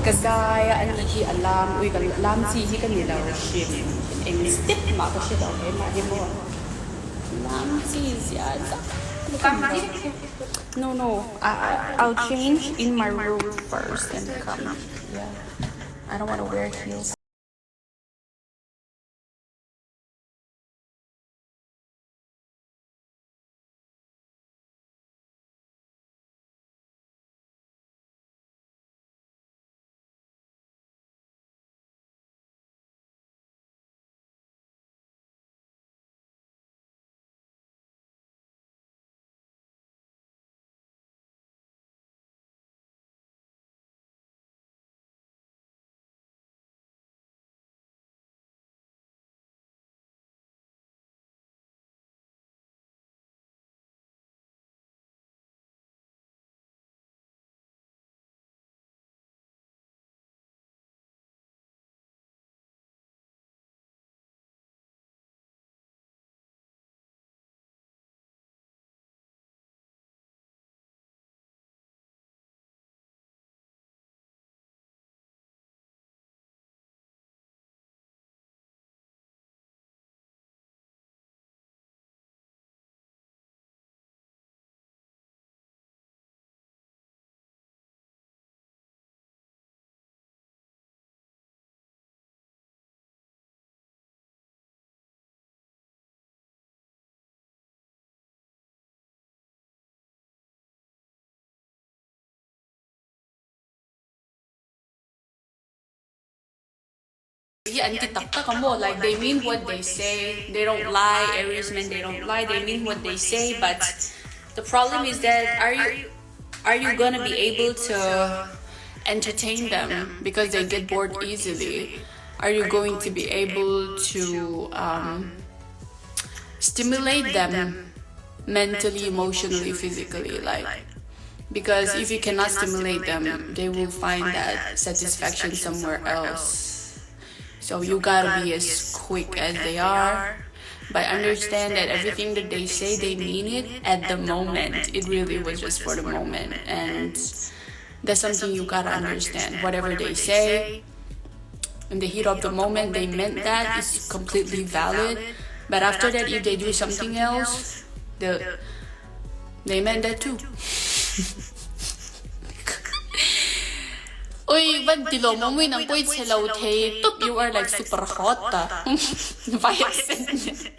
Ka zai a anih hi a lam ui ka lam chi hi ka ni lo hrim eng step mah ka hre lo he mah hi maw lam chi zia zah ka ni lo no no I'll change in my room first and come yeah I don't want to wear heels. Hi an ti tak tak a maw like they mean what they say they don't lie Aries men they don't lie they mean what they say but the problem is that are you are you gonna be able to entertain them because they get bored easily are you going to be able to um stimulate them mentally emotionally physically like because if you cannot stimulate them they will find that satisfaction somewhere else so you gotta be as quick as they are but understand that everything that they say they mean it at the moment it really was just for the moment and that's something you gotta understand whatever they say in the heat of the moment they meant that it's completely valid but after that if they do something else the they meant that too Oi van ti lo mo mui nang poi che lo thei top you are like super hot ta vai accent.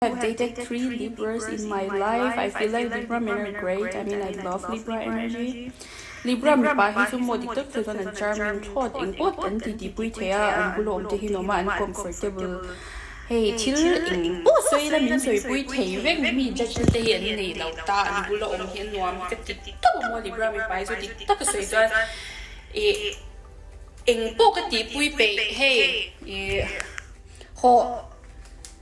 have dated 3 Libras in my life. I feel like Libra men are great. I mean, I love Libra energy. Libra mipa hi chu maw dik tak chu chuan an charming thlawt eng pawh an ti tih pui thei a, an bula awm te hi nuam a, an comfortable. Hei thil eng pawh sawi ila min sawi pui thei vek mi judge na te hi an nei lo ta, an bula awm hi a nuam hi ka ti tawp a maw Libra mipa hi chu dik tak a sawi chuan ih eng pawh ka tih pui peih hei ih hawh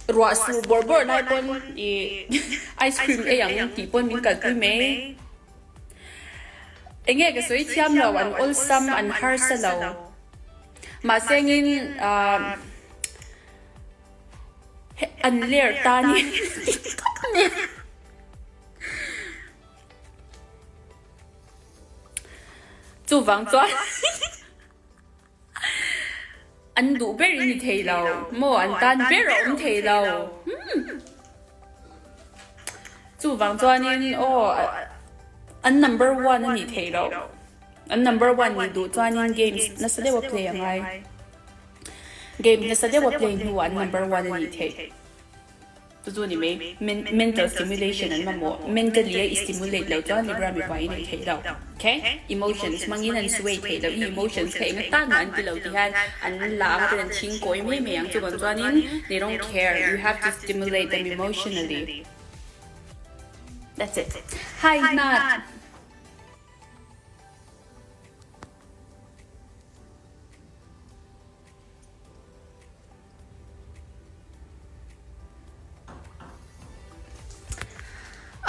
Ruah su bawrh bawrh lai pawn i ice cream ei ang tih pawn min kalpui mai. Enge ka sawi thiam lo, an awlsam, an harsa lo. Mahse engin an ler ta ni Chuvang chuan. An duh ber i ni thei lo maw? An tan ber a awm thei lo. Umm. Chuvang chuanin aw an number one a nih thei lo. An number one nih duh chuanin games nasa deuh a play a ngai. Game nasa deuh a play hnuah an number one a nih theih. Chu chu ni mai, mental stimulation an mamawh. Mentally a i stimulate lo chuan Libra mipa i nei thei lo. Okay? Emotions hmangin an sway thei lo. I emotions kha eng atan mah an ti lo ti hian an la ang ten an thing kawi mai mai ang. Chuvang chuanin they don't care. You have to stimulate them emotionally. That's it. Hi Nat.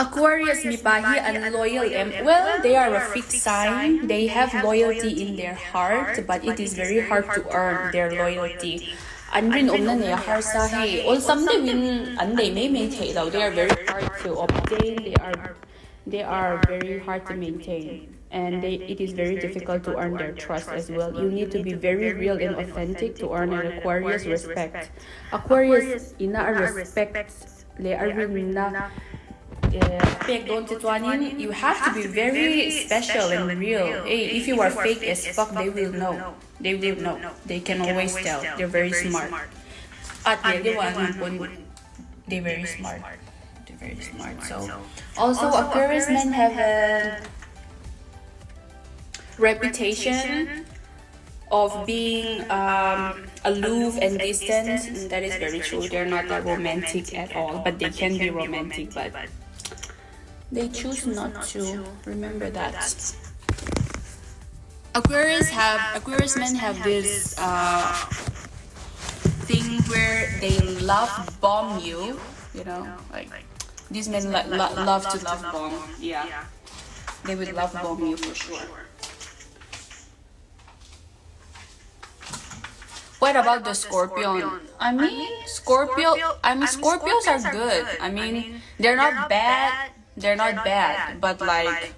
Aquarius mipa hi an loyal em? Well, they are a fixed sign. They have loyalty in their heart, but it is very hard to earn their loyalty. An rinawmna nei a harsa hei awlsam deuhin an nei mai mai theih lo. They are very hard to obtain. They are They are very hard to maintain and they it is very difficult to earn their trust as well. You need to be very real and authentic to earn an Aquarius respect. Aquarius ina a respect leh a rinna pek dawn che chuanin you have to be very special and real. Hey, if you are fake as fuck they will know. They will know. They can always tell. They're very smart. At leh deuh ah an pawn they very smart. They're very smart. So also Aquarius men have a reputation of being um, aloof and distant. And that is very true. They're not that romantic at all, but they can be romantic, but they choose not to. Remember that. Aquarius have Aquarius men have this uh, thing where they love bomb you, you know, like these men lo lo love to love bomb. Yeah, they would love bomb you for sure. What about the scorpion? I mean, Scorpio, I mean, Scorpios are good. I mean, they're not bad. They're not bad, but like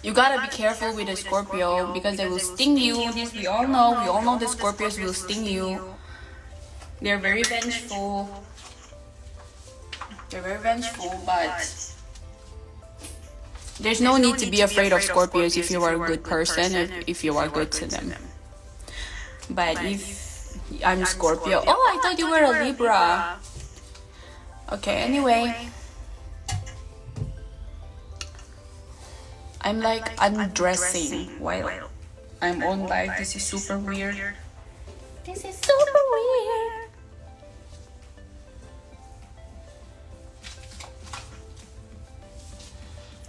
you gotta be careful with the Scorpio because they will sting you. This we all know. We all know the Scorpios will sting you. They're very vengeful. They're very vengeful, but there's no need to be afraid of Scorpios if you are a good person, if, if you are good to them. But if I'm Scorpio, oh, I thought you were a Libra. Okay, anyway. I'm like undressing while I'm on live. This is super weird. This is super weird.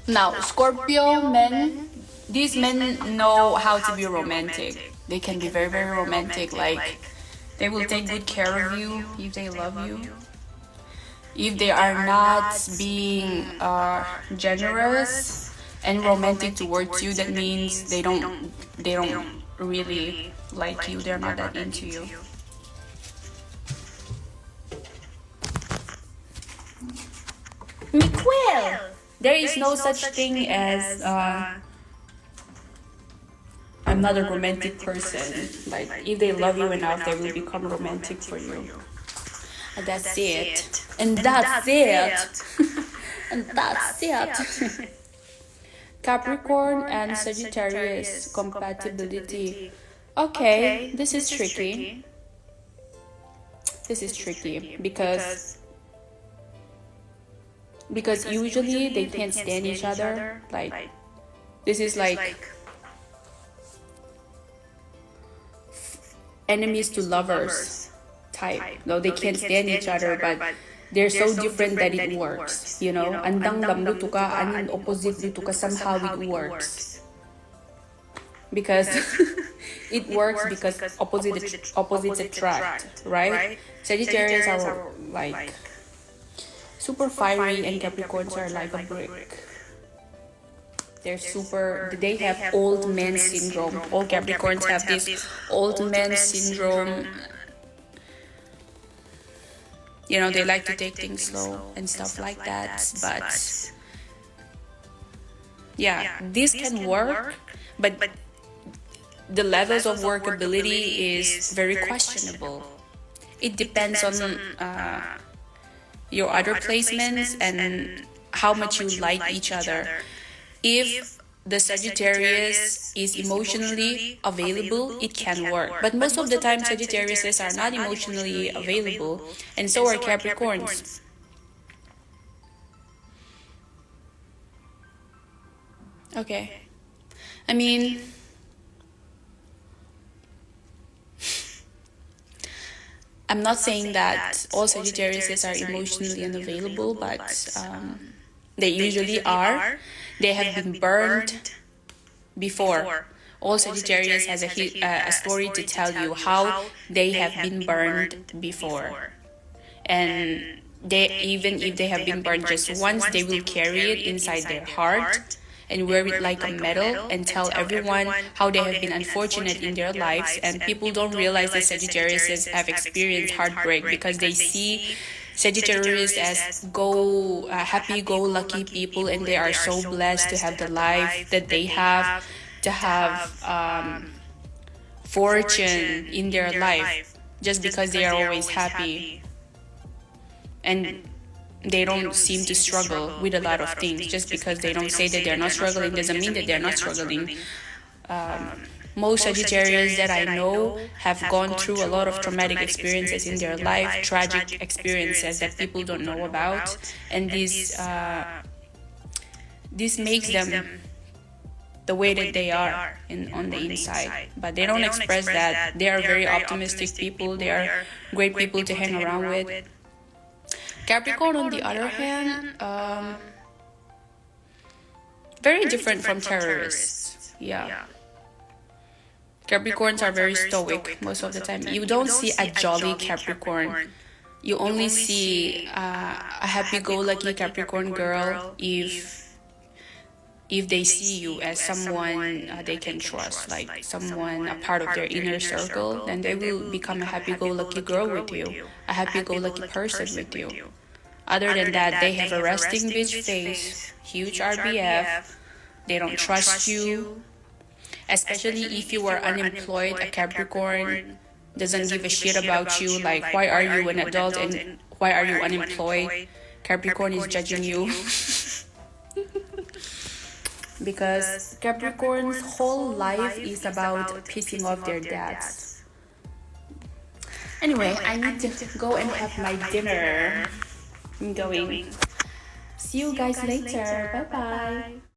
Now, Scorpio men, these men know how to be romantic. They can be very, very romantic. Like, they will take good care of you if they love you. If they are not being uh, generous and romantic towards you, that means they don't they don't really like you. They're not that into you. Miguel! There is no such thing as uh, I'm not a romantic person. Like if they love you enough, they will become romantic for you. And that's it. And that's it. And that's it. Capricorn and Sagittarius compatibility. Okay, this is tricky. This is tricky because because usually they can't stand each other. Like this is like enemies to lovers type. No, they can't stand each other, but they're so different that it works. You know, an danglam lutuk a, an in opposite lutuk a, somehow it works. Because it works because opposites attract, right? Sagittarius are like super fiery and Capricorns are like a brick. They're super, they have old man syndrome. All Capricorns have this old man syndrome. You know, they like to take things slow and stuff like that. But yeah, this can work, but the levels of workability is very questionable. It depends on your other placements and how much you like each other. If the Sagittarius is emotionally available, it can work. But most of the time, Sagittariuses are not emotionally available, and so are Capricorns. Okay. I mean, I'm not saying that all Sagittariuses are emotionally unavailable, but they usually are. They have been burned before. All Sagittarius has a story to tell you how they have been burned before. And they, even if they have been burned just once, they will carry it inside their heart and wear it like a medal and tell everyone how they have been unfortunate in their lives. And people don't realize that Sagittariuses have experienced heartbreak because they see Sagittarius as happy-go-lucky people, and they are so blessed to have the life that they have, to have fortune in their life, just because they are always happy. And they don't seem to struggle with a lot of things. Just because they don't say that they're not struggling doesn't mean that they're not struggling. Most Sagittarius that I know have gone through a lot of traumatic experiences in their life, tragic experiences that people don't know about, and this makes them the way that they are on the inside. But they don't express that. They are very optimistic people. They are great people to hang around with. Capricorn, on the other hand, very different from terrorists. Yeah. Capricorns are very stoic most of the time. You don't see a jolly Capricorn. You only see a happy-go-lucky Capricorn girl if they see you as someone they can trust, like someone a part of their inner circle, then they will become a happy-go-lucky girl with you, a happy-go-lucky person with you. Other than that, they have a resting bitch face, huge RBF, they don't trust you. Especially if you are unemployed, a Capricorn doesn't give a shit about you. Like, why are you an adult and why are you unemployed? Capricorn is judging you. Because Capricorn's whole life is about pissing off their dads. Anyway, I need to go and have my dinner. I'm going. See you guys later. Bye-bye.